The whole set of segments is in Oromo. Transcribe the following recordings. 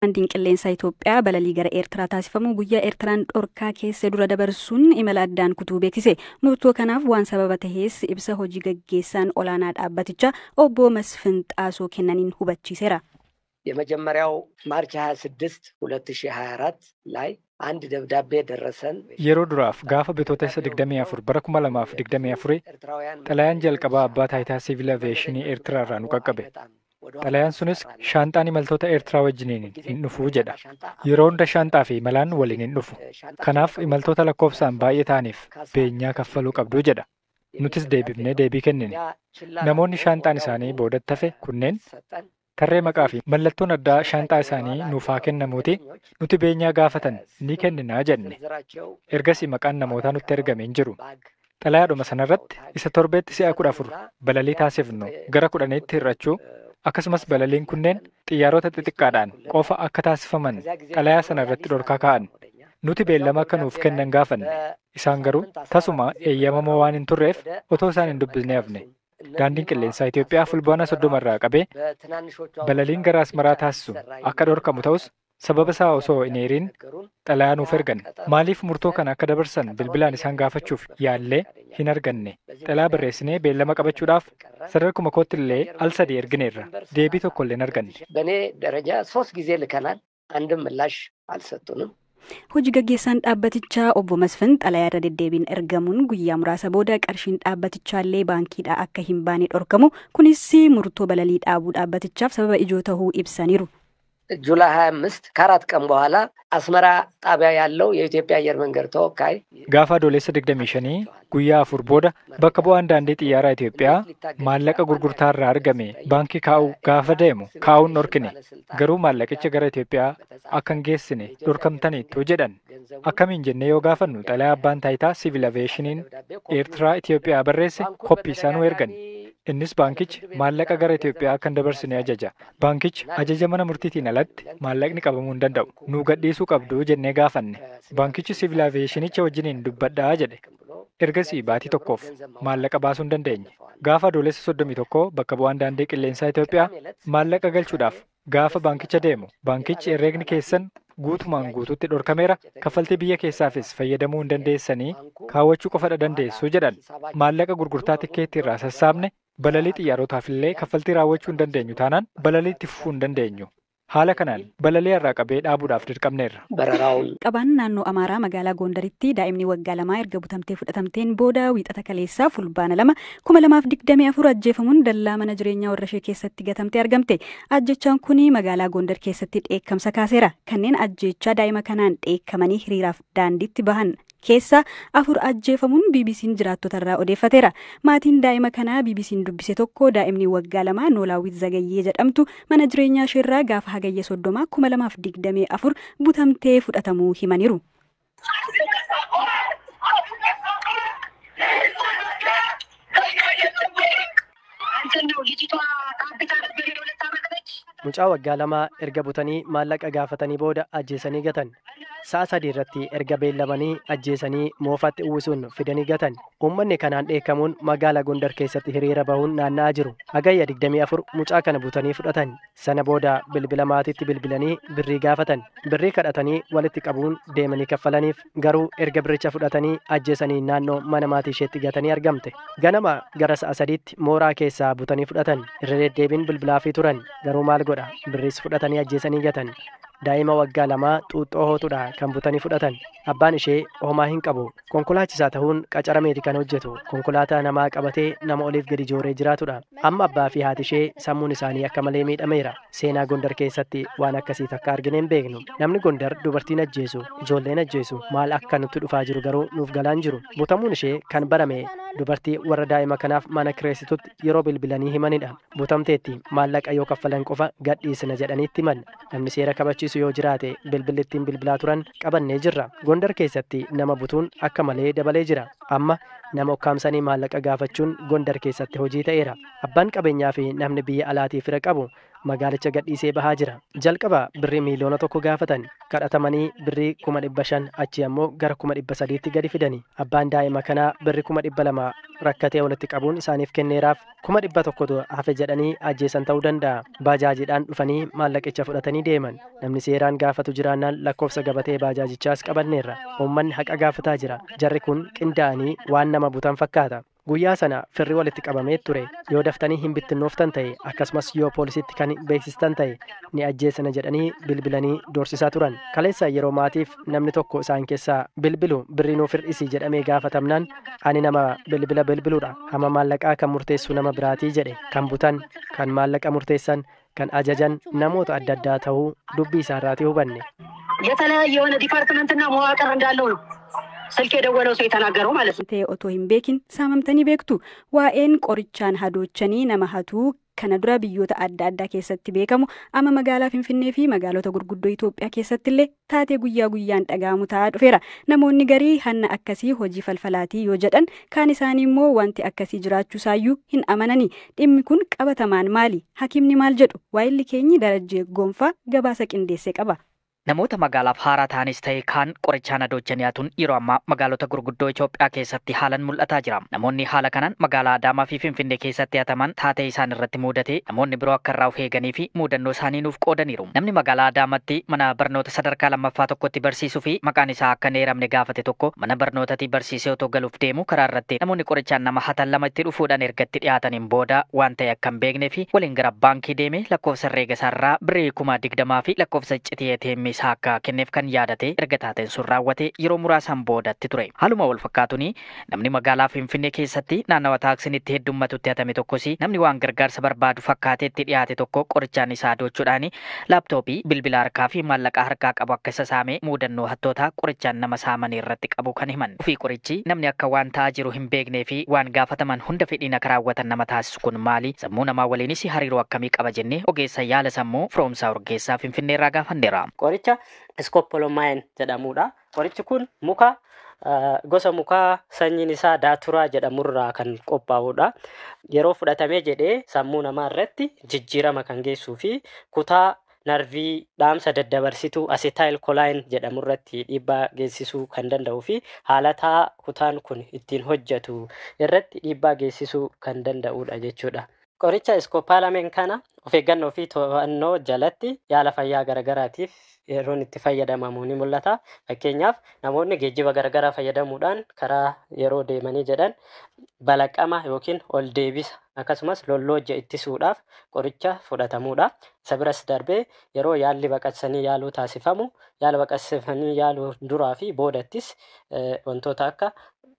Daandiin qilleensaa Itoophiyaa balalii gara Eertiraa taasifamu guyyaa Eertiraan dhorkaa keessa dura dabarsuun imala addaan kutuu beeksise. Murtoo kanaaf waan sababa tahees ibsa hojii gaggeessaan olaanaa dhaabbatichaa obbo Masfin Xaasoo kennaniin hubachiiseera. የመጀመሪያው ማርች 26 2024 ላይ አንድ ደብዳቤ ደረሰን። Yeroo duraaf gaafa Bitootessa 24 bara 2024 xalayaan jalqabaa abbaa taayitaa siviil aviyeeshinii Eertiraa irraa nu qaqqabe. Xalayaan sunis shaanxaan imaltoota Eertiraa wajjiniin hin dhufu jedha. Yeroo hunda shaanxaa fi imalaan waliin hin dhufu. Kanaaf imaltoota lakkoofsaan baay'ee ta'aniif beenyaa kaffaluu qabdu jedha. Nutis deebifnee deebii kennine. Namoonni shaanxaan isaanii boodatti hafe kunneen tarree maqaa fi mallattoon addaa shaanxaa isaanii nuuf haa kennamuuti nuti beenyaa gaafatan ni kenninaa jenne. Ergasii maqaan namootaa nutti ergame hin jiru. Xalayaadhuma sanarratti isa torbeetti si'a 14 balalii taasifnu gara 10tti hir'achuu akkasumas balaliin kunneen xiyyaarota xixiqqaadhaan qofa akka taasifaman xalayaa sanarratti dhorkaa kaa'an. Nuti beellama akka nuuf kennan gaafanne. Isaan garuu tasuma eeyyamamoo waan hin turreef otoo isaan hin dubbisne hafne. Daandiin qilleensaa Itoophiyaa fulbaana 30 irraa qabee balaliin gara Asmaraa taasisu akka dhorkamu ta'us sababa isaa osoo hin eeriin xalayaa nuuf ergan. Maaliif murtoo kana akka dabarsan bilbilaan isaan gaafachuuf yaallee hin arganne. Xalayaa barreessinee beellama qabachuudhaaf sadarkuma kootti illee al sadii ergineerra. Deebii tokko illee hin arganne. በእኔ ደረጃ 3 ጊዜ ልከናል። አንድም ምላሽ አልሰጡንም። Hojii gaggeessaan dhaabbatichaa obbo Masfin xalayaa irra deddeebiin ergamuun guyyaa muraasa booda qarshiin dhaabbatichaallee baankiidhaa akka hin baane dhorkamu kunis murtoo balalii dhaabuu dhaabbatichaaf sababa ijoo ta'uu ibsaniiru. ጁላይ 25 ከአራት ቀን በኋላ አስመራ ጣቢያ ያለው የኢትዮጵያ አየር መንገድ ተወካይ Gaafa Adoolessa 25 guyyaa 4 booda bakka bu'aan daandii xiyyaaraa Itoophiyaa maallaqa gurgurtaa irraa argame baankii kaa'uu gaafa deemu kaa'uun dhorkine. Garuu maallaqicha gara Itoophiyaa akka hin geessine dhorkamtaniittu jedhan. Akkamiin jennee yoo gaafannu xalayaa abbaan taayitaa siviil aviyeeshiniin Eertiraa Itoophiyaa barreesse koppii isaa nu ergan. Innis baankichi maallaqa gara Itoophiyaa akka hin dabarsine ajaja. Baankichi ajaja mana murtiitiin alatti maallaqni qabamuu hin danda'u. Nuu gadhiisuu qabdu jennee gaafanne. Baankichi siviil aviyeeshinicha wajjiniin dubbadhaa jedhe. Ergasii baatii tokkoof maallaqa baasuu hin dandeenye. Gaafa Adoolessa 31 bakka bu'aan daandii qilleensaa Itoophiyaa maallaqa galchuudhaaf gaafa baankicha deemu baankichi herreegni keessan guutumaan guutuutti dhorkameera kaffaltii biyya keessaafis fayyadamuu hin dandeessanii kaawwachuu qofadha dandeessu jedhan. Maallaqa gurgurtaa tikkeettii irraa sassaabne balalii xiyyaarotaaf illee kaffaltii raawwachuu hin dandeenyu taanaan balalii itti fufuu hin dandeenyu. Haala kanaan balalii irraa qabee dhaabuudhaaf dirqamneerra. በረራውን Qabaan naannoo Amaaraa magaalaa Gondaritti daa'imni waggaa 2 erga butamtee fudhatamteen booda wiixata kaleessaa fulbaana 2 2024 ajjeefamuun dallaa mana jireenyaa warra ishee keessatti gatamtee argamte. Ajjechaan kun magaalaa Gondar keessatti dheekkamsa kaaseera. Kanneen ajjechaa daa'ima kanaan dheekkamanii hiriiraaf daandiitti bahan keessa 4 ajjeefamuun BBC'n jiraattota irraa odeeffateera. Maatiin daa'ima kanaa BBC'n dubbise tokko daa'imni waggaa 2 Noolaawwit Zagayyee jedhamtu mana jireenyaa isheerraa gaafa hagayya 30 2024 butamtee fudhatamuu himaniiru. Mucaa waggaa 2 erga butanii maallaqa gaafatanii booda ajjeesanii gatan. Sa'a 3 irratti erga beellamanii ajjeesanii moofaatti uwwisuun fidanii gatan. Uummanni kanaan dheekkamuun magaalaa Gondar keessatti hiriira bahuun naanna'aa jiru. Hagayya 24 mucaa kana butanii fudhatan. Sana booda bilbila maatiitti bilbilanii birrii gaafatan. Birrii kadhatanii walitti qabuun deemanii kaffalaniif. Garuu erga birricha fudhatanii ajjeesanii naannoo mana maatii isheetti gatanii argamte. Ganama gara sa'a 3tti mooraa keessaa butanii fudhatan. Irra deddeebiin bilbilaafii turan. Garuu maal godha? Birriis fudhatanii ajjeesanii gatan. Daa'ima waggaa 2 xuuxxoo hootudha kan butanii fudhatan. Abbaan ishee homaa hin qabu. Konkolaachisaa ta'uun qacarameeti kan hojjetu. Konkolaataa namaa qabatee nama oliif gadi jooree jiraatudha. Amma abbaa fi haati ishee sammuun isaanii akka malee miidhameera. Seenaa Gondar keessatti waan akkasii takka arginee hin beeknu. Namni Gondar dubartiin ajjeesu, ijoolleen ajjeesu, maal akka nutti dhufaa jiru garuu nuuf galaan jiru. Butamuun ishee kan barame dubartii warra daa'ima kanaaf mana kireessitutti yeroo bilbilanii himanidha. Butamteetti maallaqa yoo kaffalan qofa gadhiisna jedhaniitti himan. Namni seera kabachiisu yoo jiraate bilbilli ittiin bilbilaa turan qabannee jirra. Gondar keessatti nama butuun akka malee dabalee jira. Amma nama ukkaamsanii maallaqa gaafachuun Gondar keessatti hojii ta'eera. Abbaan qabeenyaa fi namni biyya alaatii fira qabu Magaalicha gadhiisee bahaa jira. Jalqaba birrii 1 miiliyoona gaafatan. Kadhatamanii birrii 500,000, achi ammoo gara 300,000tti gadi fidani. Abbaan daa'ima kanaa birrii 200,000 rakkatee walitti qabuun isaaniif kenneeraaf. 100,000tu hafe jedhanii ajjeesan ta'uu danda'a. Baajaajiidhaan dhufanii maallaqicha fudhatanii deeman. Namni seeraan gaafatu jiraannaan lakkoofsa gabatee baajaajichaas qabanneerra. Uummanni haqa gaafataa jira. Jarri kun qindaa'anii waan nama butan fakkaata. Guyyaa sana firri walitti qabamee ture. Yoo daftanii hin bittinnooftan ta'e, akkasumas yoo poolisitti kan beeksistan ta'e, ni ajjeesana jedhanii bilbilanii doorsisaa turan. Kaleessa yeroo maatiif namni tokko isaan keessaa bilbilu birrii nuuf hir'isi jedhamee gaafatamnaan, "Ani nama bilbila bilbiluudha. Hamma maallaqaa kan murteessu nama biraatii" jedhe. Kan butan, kan maallaqa murteessan, kan ajajan namoota adda addaa ta'uu dubbii isaarraatii hubanne. የተለያየ የሆነ ዲፓርትመንትና መዋቅር እንዳለው ነው ስልክ የደወለው ሰው የተናገረው ማለት ነው። Ta'e otoo hin beekin saamamtanii beektu? Waa'een qorichaan hadoochanii nama hatuu kana dura biyyoota adda addaa keessatti beekamu amma magaalaa Finfinnee fi magaalota gurguddoo Itoophiyaa keessatti illee taatee guyyaa guyyaan dhaga'amu ta'aa dhufeera. Namoonni garii hanna akkasii hojii falfalaatii yoo jedhan, kaan isaanii immoo wanti akkasii jiraachuusaayyuu hin amanani. Dhimmi kun qabatamaan maali? Hakiimni maal jedhu? Waayilli keenyi Darajjee Gonfaa gabaasa qindeessee qaba. Namoota magaalaaf haaraa ta'anis ta'e kaan qorichaan hadoochanii hatuun yeroo ammaa magaalota gurguddoo Itoophiyaa keessatti haalan mul'ataa jira. Namoonni haala kanaan magaalaa Adaamaa fi Finfinnee keessatti hataman taatee isaan irratti mudate namoonni biroo akka irraa of eeganii fi mudannoo isaanii nuuf qoodaniiru. Namni magaalaa Adaamaatti mana barnoota sadarkaa lammaffaa tokkotti barsiisuu fi maqaan isaa akka hin eeramne gaafate tokko, mana barnootatti barsiisee otoo galuuf deemu karaa irratti namoonni qorichaan nama hatan lama itti dhufuudhaan erga itti dhiyaataniin booda waan ta'e akka hin beeknee fi waliin gara baankii deeme lakkoofsa herreega isaarraa birrii 20,000 fi lakkoofsa iccitii ATM isaa akka kenneef kan yaadate erga taateen sun raawwate yeroo muraasaan boodatti ture. Haaluma wal fakkaatuun namni magaalaa Finfinnee keessatti naannawa taaksiin itti heddummatutti hatame tokkos, namni waan gargaarsa barbaadu fakkaatee itti dhiyaate tokko qorichaan isaa hadoochuudhaan laaptooppii, bilbila harkaa fi maallaqa harkaa qabu akka isa saame mudannoo hattootaa qorichaan nama saamanii irratti qabu kan himan. Ofii qorichi namni akka waan ta'aa jiru hin beeknee fi waan gaafataman hunda fedhiin akka raawwatan nama taasisu kun maali? Sammuu namaa waliinis hariiroo akkamii qaba jennee ogeessa yaala sammuu Firoomsaa Urgeessaa Finfinnee irraa gaafanneera. Qoricha scopolamine jedhamudha. Qorichi kun muka gosa mukaa sanyiin isaa daaturaa jedhamurraa kan qophaa'udha. Yeroo fudhatamee jedhee sammuu namaa irratti jijjiirama kan geessuu fi kutaa narvii dhaamsa daddabarsituu acetylcholine jedhamu irratti dhiibbaa geessisuu kan danda'uu fi haalataa kutaan kun ittiin hojjetu irratti dhiibbaa geessisuu kan danda'udha jechuudha. Qoricha scopolamine kana of eeggannoo fi to'annoo jalatti yaala fayyaa garagaraatiif yeroon itti fayyadamamu ni mul'ata. Fakkeenyaaf, namoonni geejjiba garagaraa fayyadamuudhaan karaa yeroo deemanii jedhan balaqama yookiin ol deebisa, akkasumas lollojja ittisuudhaaf qoricha fudhatamudha. Isa biras darbee yeroo yaalli baqaqsanii yaaluu taasifamu, yaala baqaqsanii yaaluu duraa fi boodattis wantoota akka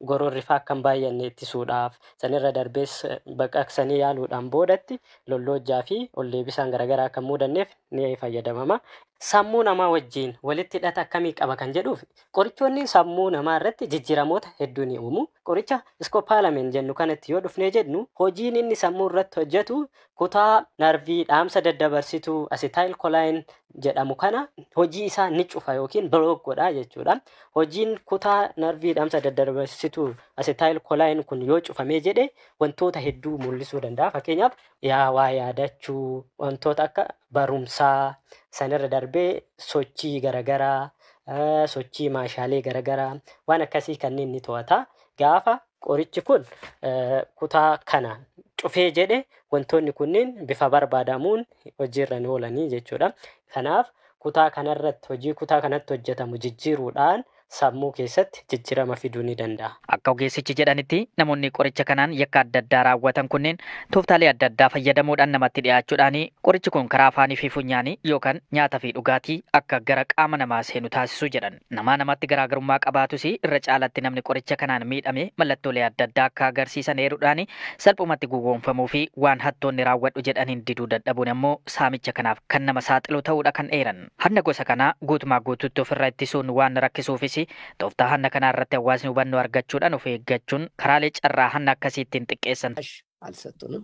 gororri fa'aa akka hin baay'anne ittisuudhaaf, sanirra darbees baqaqsanii yaaluudhaan boodatti lollojjaa fi ol deebisaan garaagaraa akka hin mudanneef ni fayyadamama. Sammuu namaa wajjin walitti hidhata akkamii qaba kan jedhuuf, qorichoonni sammuu namaa irratti jijjiiramoota hedduu ni uumu. Qoricha scopolamine jennu kanatti yoo dhufnee jennu, hojiin inni sammuu irratti hojjetu kutaa narvii dhaamsa daddabarsituu acetylcholine jedhamu kana hojii isaa ni cufa yookiin block godha jechuudha. Hojiin kutaa narvii dhaamsa daddabarsituu acetylcholine kun yoo cufamee jedhe wantoota hedduu mul'isuu danda'a. Fakkeenyaaf, yaa waa yaadachuu, wantoota akka barumsaa, sanirra darbee sochii garaagaraa, sochii maashaalee garaagaraa, waan akkasii kanneen ni to'ata. Gaafa qorichi kun kutaa kana cufee jedhe wantoonni kunneen bifa barbaadamuun hojiirra ni oolanii jechuudha. Kanaaf kutaa kanarratti hojii kutaa kanatti hojjetamu jijjiiruudhaan sammuu keessatti jijjiirama fiduu ni danda'a. Akka ogeessichi jedhanitti, namoonni qoricha kanaan yakka adda addaa raawwatan kunneen tooftaalee adda addaa fayyadamuudhaan namatti dhiyaachuudhaan qorichi kun karaa afaanii fi funyaanii yookaan nyaata fi dhugaatii akka gara qaama namaa seenu taasisu jedhan. Namaa namatti garaagarummaa qabaatus, irra caalatti namni qoricha kanaan miidhame mallattoolee adda addaa akka agarsiisan eeruudhaan, salphumatti gowwoomfamuu fi waan hattoonni raawwadhu jedhaniin diduu dadhabuun ammoo saamicha kanaaf kan nama saaxilu ta'uudha kan eeran. Hanna gosa kanaa guutumaa guutuutti ofirraa ittisuun waan rakkisuufis, tooftaa hanna kanaa irratti hawaasni hubannoo argachuudhaan of eeggachuun karaalee carraa hanna akkasii ittiin xiqqeessan አልሰጡንም።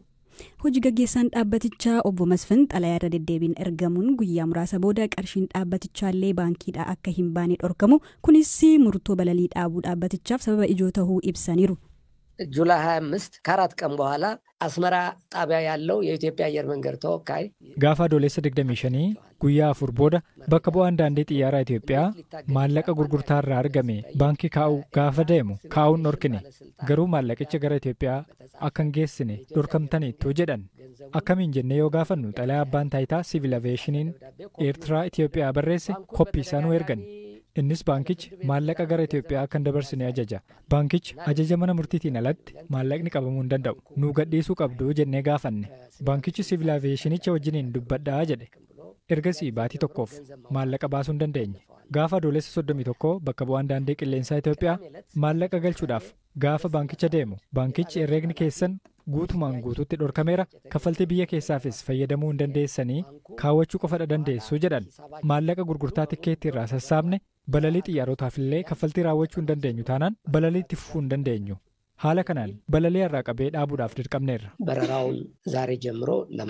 Hojii gaggeessaan dhaabbatichaa obbo Masfin xalayaa irra deddeebiin ergamuun guyyaa muraasa booda qarshiin dhaabbatichaallee baankiidhaa akka hin baane dhorkamu, kunis murtoo balalii dhaabuu dhaabbatichaaf sababa ijoo ta'uu ibsaniiru. ጁላይ 25 ከአራት ቀን በኋላ አስመራ ጣቢያ ያለው የኢትዮጵያ አየር መንገድ ተወካይ Gaafa Adoolessa 25 guyyaa 4 booda bakka bu'aan daandii xiyyaaraa Itoophiyaa maallaqa gurgurtaa irraa argame baankii kaa'uu gaafa deemu kaa'uun dhorkine, garuu maallaqicha gara Itoophiyaa akka hin geessine dhorkamtaniittu jedhan. Akkamiin jennee yoo gaafannu, xalayaa abbaan taayitaa siivil aviyeeshiniin Eertiraa Itoophiyaa barreesse koppii isaa nu ergan. Innis baankichi maallaqa gara Itoophiyaa akka hin dabarsine ajaja. Baankichi ajaja mana murtiitiin alatti maallaqni qabamuu hin danda'u. Nuu gadhiisuu qabdu jennee gaafanne. Baankichi siivil aviyeeshinicha wajjiniin dubbadhaa jedhe. Ergasii baatii tokkoof maallaqa baasuu hin dandeenye. Gaafa Adoolessa 31 bakka bu'aan daandii qilleensaa Itoophiyaa maallaqa galchuudhaaf gaafa baankicha deemu, baankichi herreegni keessan guutumaan guutuutti dhorkameera, kaffaltii biyya keessaafis fayyadamuu hin dandeessanii, kaawwachuu qofadha dandeessu jedhan. Maallaqa gurgurtaa tikkeetti irraa sassaabne balalii xiyyaarotaaf illee kaffaltii raawwachuu hin dandeenyu taanaan balalii itti fufuu hin dandeenyu. Haala kanaan balalii irraa qabee dhaabuudhaaf dirqamneerra. በረራውን ዛሬ ጀምሮ ለማ